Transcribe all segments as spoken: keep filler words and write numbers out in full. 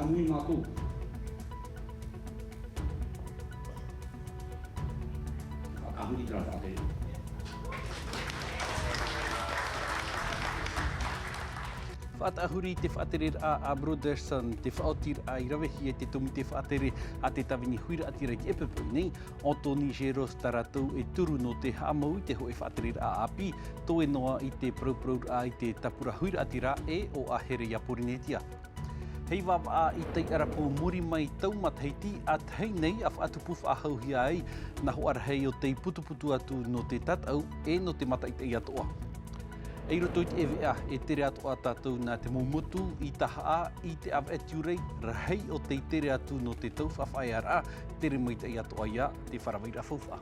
Nui mātou. Faʻatahuri te faʻatere. Faʻatahuri te faʻatereraʻa a Brotherson, te faʻaotiraʻa i ravehia e te tōmite faʻatere a te tāvini huiraʻatira i te ʻepepo nei, Anthony Geros tā rātou e turu nō te haʻamau i te hōʻē faʻatereraʻa ʻāpī, toe noa i te parauparauraʻa i te tāpura huiraʻatira e ʻo ʻAhere iā Pōrīnetia. Hei vāvaʻa i taiʻarapū muri mai tau matahiti ʻātahi nei a faʻatupu faʻahouhia ai nā hoʻa rahi o tei putuputu atu nō te tataʻu e nō te mataʻitaʻi atoʻa. I roto i te ʻēveʻa e tere atoʻa tātou nā te mau motu i tahaʻa i te ʻāvaʻe tiurai rahi o tei tere atu nō te tau faʻafaʻaearaʻa, tere maitaʻi atoʻa ia te faʻaravaʻiraʻa faufaʻa.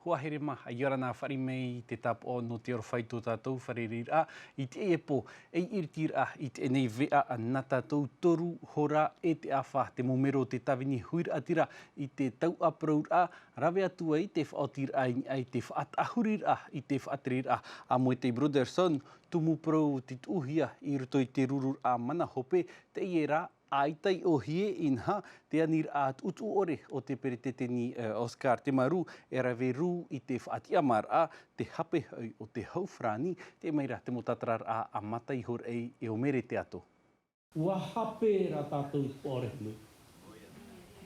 Hoa here mā, ʻia ora na fāriʻi mai i te tāpaʻo nō te aroha i tō tātou fārereiraʻa i teie pō, ei ʻiritiraʻa i teie nei veʻa nā tātou toru hora e te ʻāfa te mau mero o te tāvini huiraʻatira i te tauʻaparauraʻa, rave atu ai te faʻaotiraʻa i niʻa i te faʻatahuriraʻa i te faʻatereraʻa a Moetai Brotherson, tumu parau te tuʻuhia i roto i te rururaʻa mana hope, teie rā, ʻaita i ʻōhie, inaha, te aniraʻa tuʻutuʻu ʻore o te peretiteni, eh, Oscar Temaru e rave rū i te faʻatiʻamāraʻa, te hape hoʻi o te hau farāni, teie mai rā te mau tātararaʻa a Mata Ihoraʻi e ʻo Mere Teato. ʻUa hape rā tātou i te ʻōrehu nei.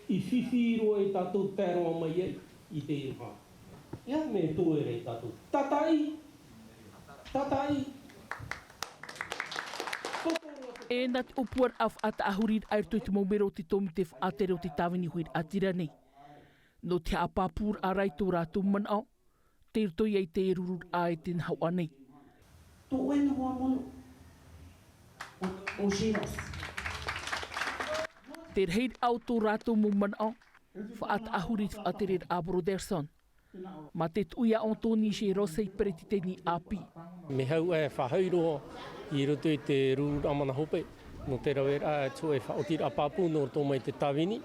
I fifi roa i tātou tae roa mai ai i te iroha. ʻIa, mea toe ra i tātou. Tataʻi! Tataʻi! Poto roa te E nā te ʻōpuaraʻa faʻatahuriraʻa i roto i te mau mero o te tōmite faʻatere o te tāvini huiraʻatira nei. Nō te haʻapāpūraʻa rā i tō rātou manaʻo, tei roto ia i te rururaʻa e tē nā hoʻa nei. Tō ʻoe noa mono. ʻO, ʻo Geros. Te rahiraʻa o tō rātou mau manaʻo, faʻatahuri i te faʻatereraʻa a Brotherson. Mā te tuʻu ia Anthony Geros ei peretiteni ʻāpī. Mea hau e faʻahou roa i roto i te rururaʻa mana hope, nō te raveraʻa atu e faʻaotiraʻa pāpū nō roto mai te tāvini.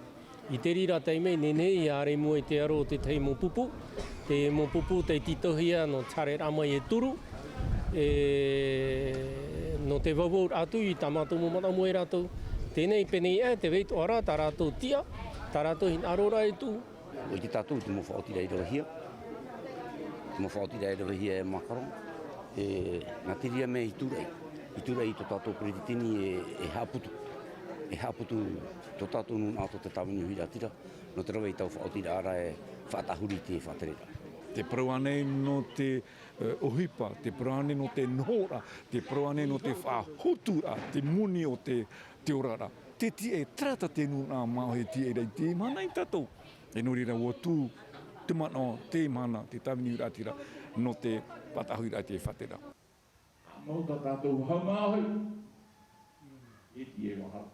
I te reira taime, nehenehe ʻia haere i mua i te aro o te tahi mau pupu, te mau pupu tei tītauhia nō te haereraʻa mai e toru, e, nō te vauvau atu i tā mātou mau manaʻo mai rātou. Teie nei, pēnei aʻe, tē vai atoʻa ra tā rātou tiʻa, tā rātou hinaʻaroraʻa e tuʻu. ʻUa ʻite tātou i te mau faʻaotiraʻa i ravehia, te mau faʻaotiraʻa i ravehia e Macron, e, nā te reira mea i tūraʻi, i tūraʻi i tō tātou peretiteni e, e haʻaputu, e haʻaputu tō tātou nūnaʻa tō te tāvini huiraʻatira, nō te rave i taua faʻaotiraʻa ra e faʻatahuri i te faʻatereraʻa. Tē parau ānei nō te, e, ʻohipa, tē parau ānei nō te nohoraʻa, tē parau ānei nō te faʻahoturaʻa, te moni o te, te oraraʻa. Te tiʻa e terā tā te nūnaʻa māʻohi e tiʻa ra i teie mahana ia tātou. E nō reira ʻua tū te manaʻo, teie mahana, te tāvini huiraʻatira, nō te faʻatahuriraʻa i te faʻatereraʻa. Mau tā tātou haumāʻohi, e tiʻa e mahara.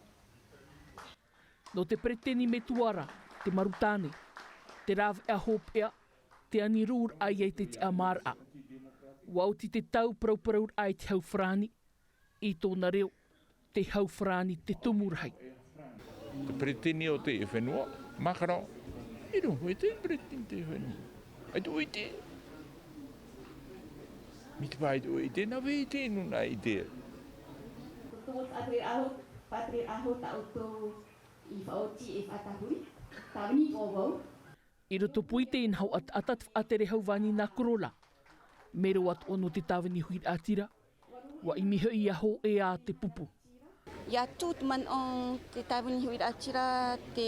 Nō te peretiteni metua ra, Temaru Tane, te rāveʻa hopeʻa, te ani rururaʻa ia i te tiʻamāraʻa. ʻUa oti te tau parauparauraʻa i te hau farāni, i tōna reo, te hau farāni te tumu rahi. Te peretiteni o te fenua, Macron, e riro mai te peretiteni te fenua. ʻAita ʻoe i ʻite. Mai te fā ʻaita ʻoe i ʻite, nā vai te nūnaʻa i ʻite. Ko te faʻatere aho, faʻatere aho tā ʻoutou i faʻaoti e faʻatahuri, tāvini ʻo vau. I roto pū i teie nā hoʻa taʻata te faʻatere hau vāni nā Corolla. Mero atoʻa nō te tāvini huiraʻatira, ʻua ʻimi hoʻi ia hōʻē ā te pupu. ʻIa tū te manaʻo te tāvini huiraʻatira, te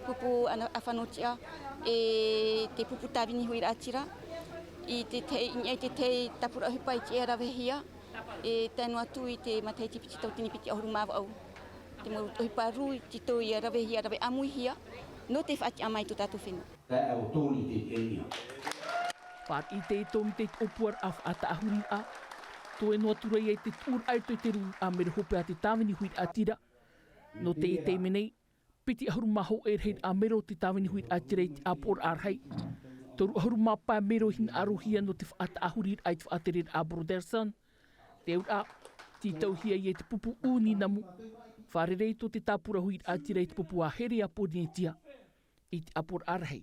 pupu ana-, ʻāfano tiʻa, e te pupu tāvini huiraʻatira, i te te-, i niʻa i te tahi tāpura ʻohipa i tiʻa e ravehia, e tae noa atu i te matahiti piti tauatini piti ʻahuru mā vaʻu. Te mau ʻohipa rū i tītau ia ravehia, rave ʻāmuihia, nō te faʻatiʻa mai tō tātou fenua. Tae au tōni te tēnia. Fāriʻi te tōmite i te ʻōpuaraʻa faʻatahuriraʻa, toe noa atu ra ia i te tuʻuraʻa i roto i te rururaʻa mero hopeʻa a te tāvini huiraʻatira. Nō teie taime nei, piti ʻahuru mā hōʻē rahiraʻa mero o te tāvini huiraʻatira i te ʻāpoʻoraʻa rahi. Toru ʻahuru mā pae mero i hinaʻarohia nō te faʻatahuriraʻa i te faʻatereraʻa a Brotherson. Te auraʻa, tītauhia ia i te pupu ʻūninamu, fārerei tō te tāpura huiraʻatira i te pupu ʻĀhere iā Pōrīnetia i te ʻāpoʻoraʻa rahi.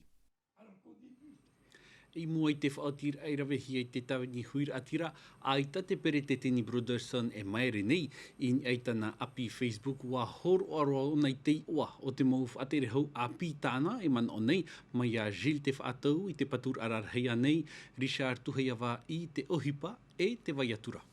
I mua i te faʻaotiraʻa i ravehia i te tāvini huiraʻatira, ʻaita te peretiteni Brotherson e māere nei. I niʻa i tāna ʻapi Facebook, ua hōroʻa roa ʻōna i te iʻoa o te mau faʻatere hau ʻāpī tāna e manaʻo nei, mai iā Gilles Te Faʻatau i te paturaʻa rarahi ānei, Richard Tuheiava i te ʻohipa e te vai atu ra.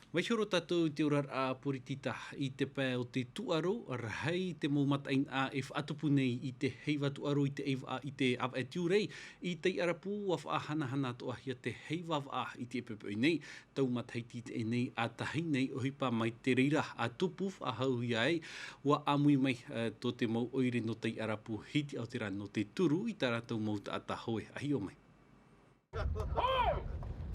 Vaiiho roa tātou i te oraraʻa poritita i te pae o te tūʻaro, rahi te mau mataʻeinaʻa e faʻatupu nei i te heiva tūʻaro i te ʻeiva, i te ʻāvaʻe Tiurai, i Taiʻarapu, ua faʻahanahana atoʻahia te heiva vaʻa i te poʻipoʻi nei. Tau matahiti teie nei, ʻa tahi nei ʻohipa mai te reira ʻa tupu faʻahouhia ai, ua ʻāmui mai, eh, tō te mau ʻoire nō Taiʻarapu, Hitiaotera nō te turu i tā rātou mau taʻata hoe. ʻA hiʻo mai.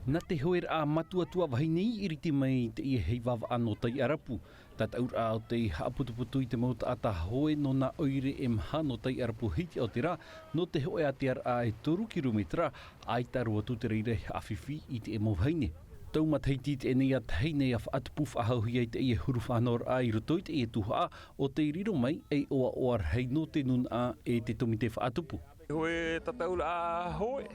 Nā te hoeraʻa mātuatua vahine i ʻiriti mai i teie heiva vaʻa nō Taiʻarapu. Tataʻuraʻa o te haʻaputuputu i te mau taʻata hoe nō nā ʻoire e maha nō Taiʻarapu Hitiaotera, nō te hōʻē ātearaʻa e toru kirometera, ʻaita roa atu te reira e haʻafifi i te mau vahine. Tau matahiti teie nei, ʻa tahi nei ʻa faʻatupu faʻahouhia i teie huru faʻanahoraʻa i roto i teie tuhaʻa, ʻo tei riro mai ei ʻoaʻoa rahi nō te nūnaʻa e te tōmite faʻatupu. Hōʻē tataʻuraʻa hoe.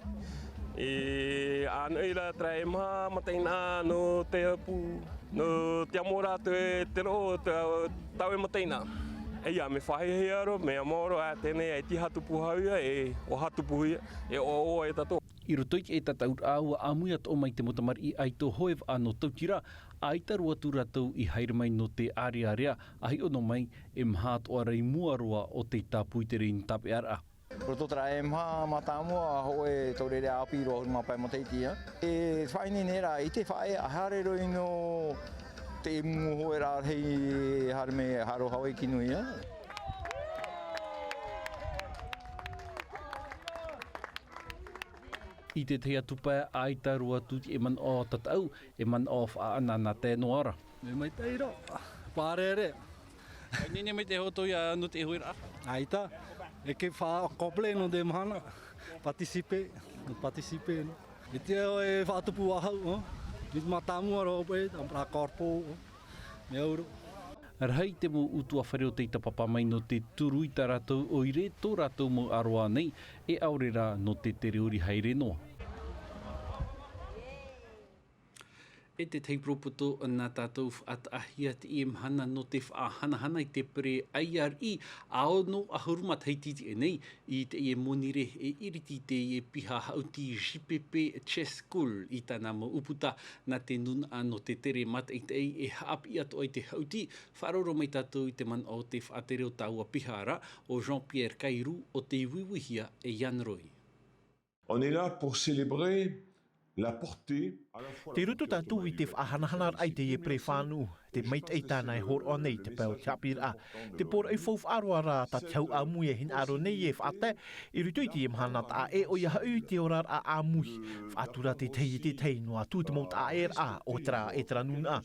E ʻānoʻi ra terā e maha mataʻeinaʻa nō Taiʻarapu, nō te amo rātou e te roʻo, te, taue mataʻeinaʻa. E ia, mea faʻahiahia roa, mea maoro, ʻa teie nei, e tiʻa tupu hau ia, e ʻoaʻoa tupu ia, e ʻoaʻoa e tātou. I roto i te tataʻuraʻa, ua ʻāmui atoʻa mai te mau tamariʻi ʻaito hoe vaʻa nō Tautira, ʻaita roa atu rātou i haere mai nō te ʻārearea, ʻa hiʻo noa mai, e maha atoʻa ra i mua roa o te tāpū i te reira tāpeʻaraʻa. Roto terā e maha mātāmua, hōʻē taureʻareʻa ʻāpī roa ʻahuru mā pae matahiti, ā. E faʻaineine ra i te faʻaea, haere roa ʻino te mū hoeraʻa rahi, haere mai, haere roa Hawaiʻi ki nui, ā. I te tahi atu pae, ʻaita roa atu te manaʻo tataʻu, e manaʻo faʻaʻanaʻanatae noa ra. Mea maitaʻi roa, pārere. Faʻaineine mai te hōtoi ā nō te hoeraʻa. ʻAita, e ke faʻa-, complet nō te mahana, participer, participer, nō. E te ao e faʻatupu ahau, ā? I te mātāmua roa paʻi, tā rā corpo, ā? Mea uru. Rahi te mau ʻutuāfare o tei tāpapa mai nō te turu i tā rātou ʻoire, tō rātou mau ʻaroā nei, e ʻaore rā nō te tere uri haere noa. E te tahi poropoto nā tātou faʻataʻahia teie mahana nō te faʻahanahana i te pere I R I, ʻa ono ʻahuru matahiti teie nei, i teie monirē e ʻiriti i teie piha haʻuti J P P Chess School i tāna mau ʻūputa nā te nūnaʻa nō te tere mātaʻitaʻi e haʻapiʻi atoʻa i te haʻuti, faʻaroʻo mai tātou i te manaʻo o te faʻatere o taua piha ra, ʻo Jean-Pierre Kairu, ʻo tei uiuihia e Yann Roy. On est là pour célébrer la portée à la fois. Tei roto tātou i te faʻahanahanaraʻa i teie pere fānuʻu, te maitaʻi tāna e hōroʻa nei i te pae o te haʻapiʻiraʻa, te poroʻi faufaʻa roa rā tā te hau ʻāmui e hinaʻaro nei e faʻatae, i roto i teie mahana taʻa ʻē ʻoia hoʻi te oraraʻa ʻāmui, faʻatura te tahi e te tahi noa atu te mau taʻaʻēraʻa, ʻo terā, e terā nūnaʻa.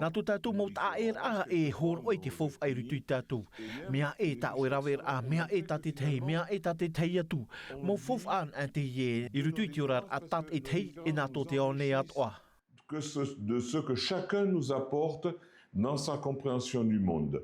Nā tō tātou mau taʻaʻēraʻa e hōroʻa i te faufaʻa i roto ia tātou. Mea ʻē tā ʻoe raveraʻa, mea ʻē tā te tahi, mea ʻē tā te tahi atu. Mau faufaʻa anaʻe teie, i roto i te oraraʻa tātaʻitahi, e nā tō te ao nei atoʻa. Que ce, de ce que chacun nous apporte dans sa compréhension du monde.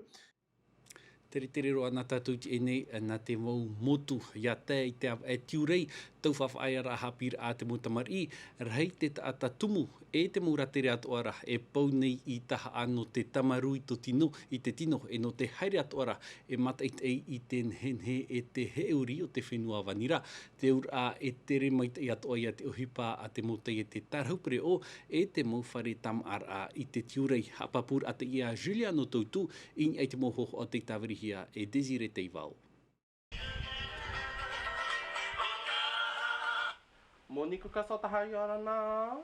Teretere roa nā tātou teie nei, nā te mau motu, ʻia tae i te ʻāvaʻe Tiurai, tau faʻaʻaeraʻa haʻapiʻiraʻa a te mau tamariʻi, rahi te taʻata tumu, e te mau rātere atoʻa ra, e pau nei i tahaʻa nō te tāmarū i tō tino, i te tino, e nō te haere atoʻa ra, e mātaʻitaʻi i te nehenehe e te heʻeuri o te fenua vānira, te auraʻa e tere maitaʻi atoʻa ia te ʻohipa a te mau taiete tārahu pereʻoʻo, e te mau fare tāmāʻaraʻa i te Tiurai. Haʻapāpūraʻa teie a Juliano Toutou, i niʻa i te mau hōhoʻa tei tāvirihia e Désiré Teivao. Monique Kasataha ʻia ora na.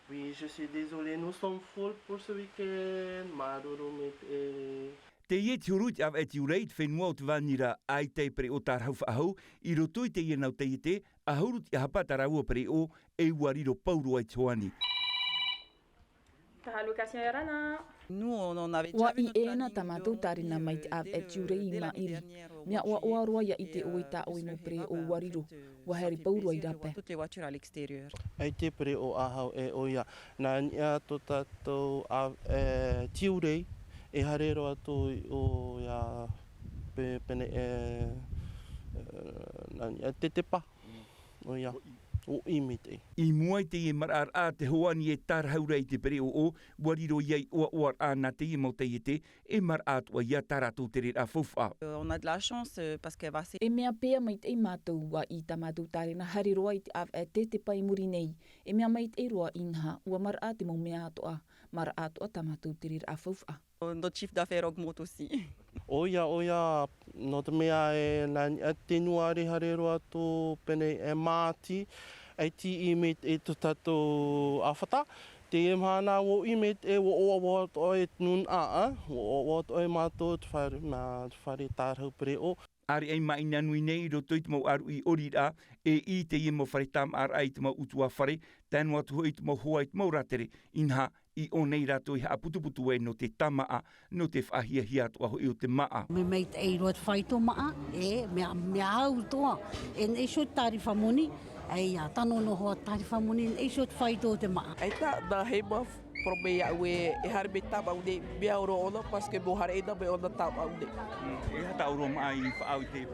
Oui, je suis désolée, nous sommes full pour ce week-end. Māuruuru maitaʻi. Teie te huru i te ʻāvaʻe Tiurai i te fenua o te vānira, ʻaita e pereʻoʻo tārahu faʻahou, i roto i teie nau taiete, ʻahuru te ʻahapa tā rāua pereʻoʻo, e ʻua riro pauroa i te hoani. Taha location ʻia ora na. Nous, on, on avait déjà vu notre planning, on est, euh, ʻUa ʻī ʻē na tā mātou tārena mai te ʻāvaʻe Tiurai i maʻiri. Mea ʻoaʻoa roa ʻia ʻite ʻoe i tā ʻoe mau pereʻoʻo ʻua riro. ʻUa haere pauroa i rāpae. Toutes les voitures à l'extérieur. ʻAita e pereʻoʻo ʻahau e ʻoia. Nā niʻa tō tātou ʻāvaʻe Tiurai, e haere roa atu i ʻō ia pe-, pene e, e, nā niʻa te tepa. ʻOia, ʻoʻi maitaʻi. I mua i teie maraʻaraʻa te hoani e tārahu ra i te pereʻoʻo, ʻua riro ia i ʻoaʻoaraʻa nā teie mau taiete, e maraʻa atoʻa ia tā rātou tereraʻa faufaʻa. Euh, on a de la chance, euh, parce qu'elle va se- E mea pea maitaʻi mātou, ʻua ʻī tā mātou tārena haere roa i te ʻāvaʻe tē tepa i muri nei. E mea maitaʻi roa inaha, ʻua maraʻa te mau mea atoʻa, maraʻa atoʻa tā mātou tereraʻa faufaʻa. Notre chiffre d'affaires augmente aussi. ʻOia, ʻoia, nō te mea e nā niʻa te nua rehare roa tō pēnei e māti, e tīʻi maitaʻi tō tātou ʻāfata. Teie mahana ʻua ʻoʻi maitaʻi, ʻua ʻoaʻoa atoʻa e te nūnaʻa, ʻua ʻoaʻoa atoʻa e mātou te fare, mā te fare tārahu pereʻoʻo. ʻĀreʻa i māʻina nui nei i roto i te mau ʻāruʻi ʻoriraʻa, e ʻī teie mau fare tāmāʻaraʻa i te mau ʻutuāfare, tae noa atu hoʻi i te mau hoa i te mau rātere, inaha, i ʻō nei rātou i haʻaputuputu ai nō te tāmāʻa, nō te faʻahiahia atoʻa hoʻi o te māʻa. Mea maitaʻi roa te faito māʻa, e, mea, mea au atoʻa, e neʻi iho te tārifa moni, e ia, tano noa hoʻi te tārifa moni, neʻi iho te faito o te māʻa. ʻAita, nā hei mau poromu iāʻu e, e haere mai tāmau nei, mea ora ʻōna, parce que mau haere ʻē na mai ʻōna tāmau nei. Mm, e aha tā ʻoe māʻa i faʻaau i te?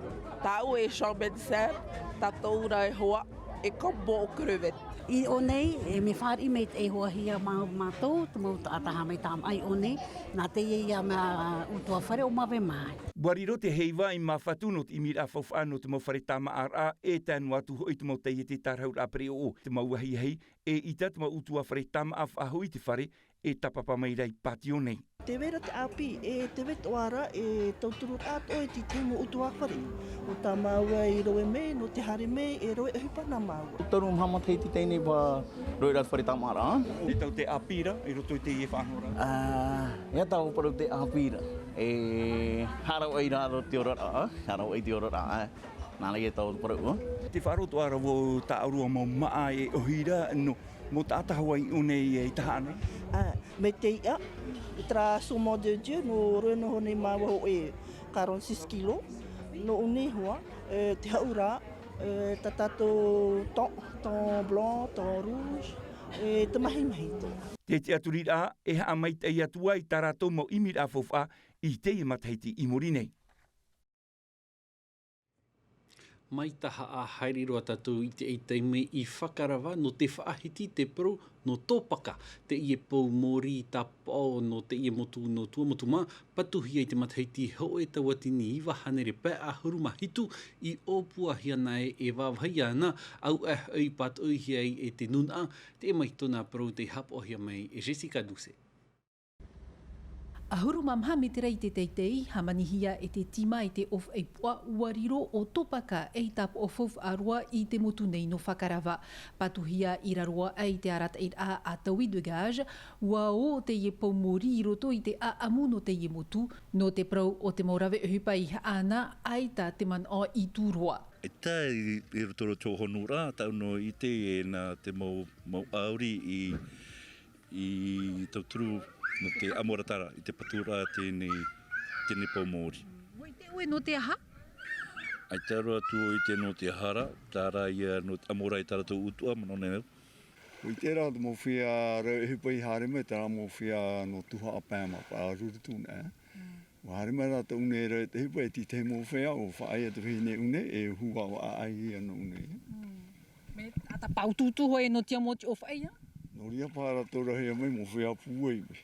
Tāʻu e Jean Bensen, tātou rā e hoa, e combo o crevette. I ʻō nei, e mea fāriʻi maitaʻi e hoahia mā-, mātou, te mau taʻata haere mai tāmau i ʻō nei, nā teie ia mea ʻutuāfare ʻo Mave Mai. ʻUa riro te heiva i Māfatu nō te ʻimiraʻa faufaʻa nō te mau fare tāmāʻaraʻa, e tae noa atu hoʻi te mau taiete tārahu rā pereʻoʻo, te mau ahiahi, e ʻita te mau ʻutuāfare tāmāʻa faʻahou i te fare, e tāpapa mai ra i pātio nei. Tē vai ra te ʻāpī, e tē vai atoʻa ra, e tauturu atoʻa i te tahi mau ʻutuāfare. ʻO tā māua i rave mai, nō te haere mai, e rave ʻohipa nā māua. Taru maha matahiti teie nei ʻua rave ra te fare tāmāʻaraʻa. E tau te ʻāpī ra, i roto i teie faʻanahoraʻa. Ā, e tau parau te ʻāpī ra. E haere ai rā roto te oraraʻa, haere ai te oraraʻa. Nā reira e tau parau. Te faʻaroʻo ra vau tā ʻōrua mau māʻa e ʻohi ra, nō mau taʻata hoʻi i ʻō nei i tahaʻa nei. Ā, mai te iʻa, terā saumon de Dieu, nō rave noa nei māua hoʻi quarante-six kilos, nō ʻō nei hoʻi, e, te haʻura, e, tā tātou thon, thon blanc, thon rouge, e, te mahimahi atoʻa. Te tiʻaturiraʻa, e haʻamaitaʻi atu ai tā rātou mau ʻimiraʻa faufaʻa i teie matahiti i muri nei. Mai tahaʻa haere roa tātou i te ʻaita i mea i Fakarava nō te faʻahiti te parau nō Topaka, teie pou mōrī tāpaʻo nō teie motu nō Tuamotu mā, patuhia i te matahiti hōʻē tauatini iva hānere pae ʻahuru mā hitu i ʻōpuahia ana e, e vāvāhia ana, auaʻe hoʻi pātoʻihia ai e te nūnaʻa, teie mai tōna parau tei haʻapaʻohia mai e Jessica Doucet. ʻAhuru mā maha mētera i te teitei, hāmanihia e te tīma e te ʻōfaʻi puaʻa ʻua riro ʻo Topaka ei tāpaʻo faufaʻa roa i te motu nei nō Fakarava. Patuhia i raro aʻe i te arataʻiraʻa a Taui Dégage, ʻua ō teie pou mōrī i roto i te ʻāʻamu nō teie motu, nō te parau o te mau rave ʻohipa i haʻa ana, ʻaita te manaʻo i tū roa. E tae i, i roto i tō honuraʻa, tāʻu nō i ʻite e nā te mau, mau ʻauri i, i tauturu nō te ʻamoraʻa ra, i te paturaʻa teie, teie pou mōrī. ʻUa ʻite ʻoe nō te aha? ʻAita roa atu ʻoe i ʻite nō te aha ra, terā ia nō te ʻamoraʻa i tā rātou ʻutuʻa, manaʻo nei au. ʻUa ʻite ra te mau feiā rave ʻohipa i haere mai, terā mau feiā nō Tuhaʻa Pae mā Paʻarurutu nei. ʻUa haere mai rātou nei rave ʻohipa e te tahi mau feiā, ʻua faʻaea te vahine ʻu nei, e hua ʻua ʻaʻai ia nō ʻu nei. Mm. Mea ʻata pāutuutu hoʻi nō te amo o te ʻōfaʻi ia? Nō reira paha rātou rave mai mau feiā pūai mai.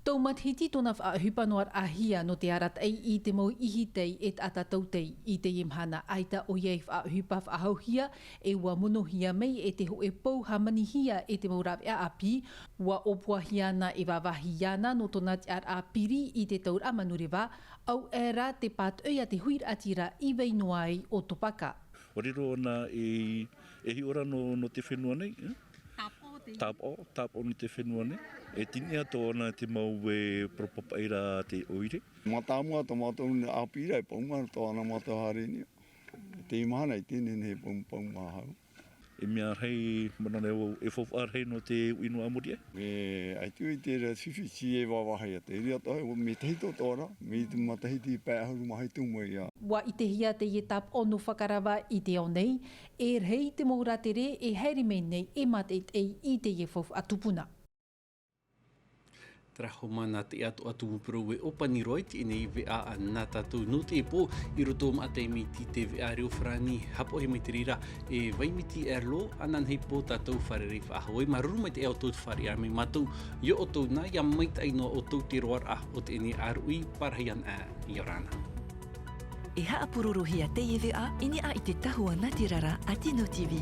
Tau matahiti tōna faʻaʻohipa noa raʻahia nō te arataʻi i te mau ihi tei e taʻata tautai i teie mahana ʻaita ʻoia i faʻaʻohipa faʻahouhia e ʻua monohia mai e te hōʻē pou hāmanihia e te mau rāveʻa ʻāpī, ʻua ʻōpuahia ana e vāvāhi iāna nō tōna tiʻaraʻa piri i te tauraʻa manureva, auaʻe rā te pātoʻi a te huiraʻatira i vai noa ai ʻo Topaka. ʻUa riro ana e, e hiʻo ra nō, nō te fenua nei, eh? Tāpaʻo te. Tāpaʻo, tāpaʻo nō te fenua nei. E tini atoʻa ana te mau e parau papaʻi ra te ʻoire. Mātāmua tā mātou nei ʻāpī ra, e pau mā tō ana mātou haere nei. Teie mahana i teie nei e pau, pau mā hau. E mea rahi, manaʻo nei au, e faufaʻa rahi nō te uʻi noa a muri aʻe. E, ʻaita i ʻite ra fifi, e vāvāhi atu. E riro atoʻa, mea tahito atoʻa ra, mai te matahiti pae ʻahuru mā hitu mai ia. ʻUa ʻitehia teie tāpaʻo nō Fakarava i te ao nei, e rahi te mau rātere e haere mai nei e mātaʻitaʻi i teie faufaʻa tupuna. Tarahu mana te atu atu mupuro e opani roa i teie nei veʻa a nā tātou nō te pō i roto o maʻa taime i te veʻa reo farani. Hapoʻi mai te reira e vaimiti erlo ananahi pō tātou fare rei faʻahoi mā ruru mai te ʻea o tō te fare a mai mātou i o ʻoutou nā ia maitaʻi noa ʻoutou te roaraʻa o teie nei ʻāruʻi. Parahi ana ʻā i ora na. E haʻapurorohia teie veʻa i niʻa i te tahua nā te rara a tino tv.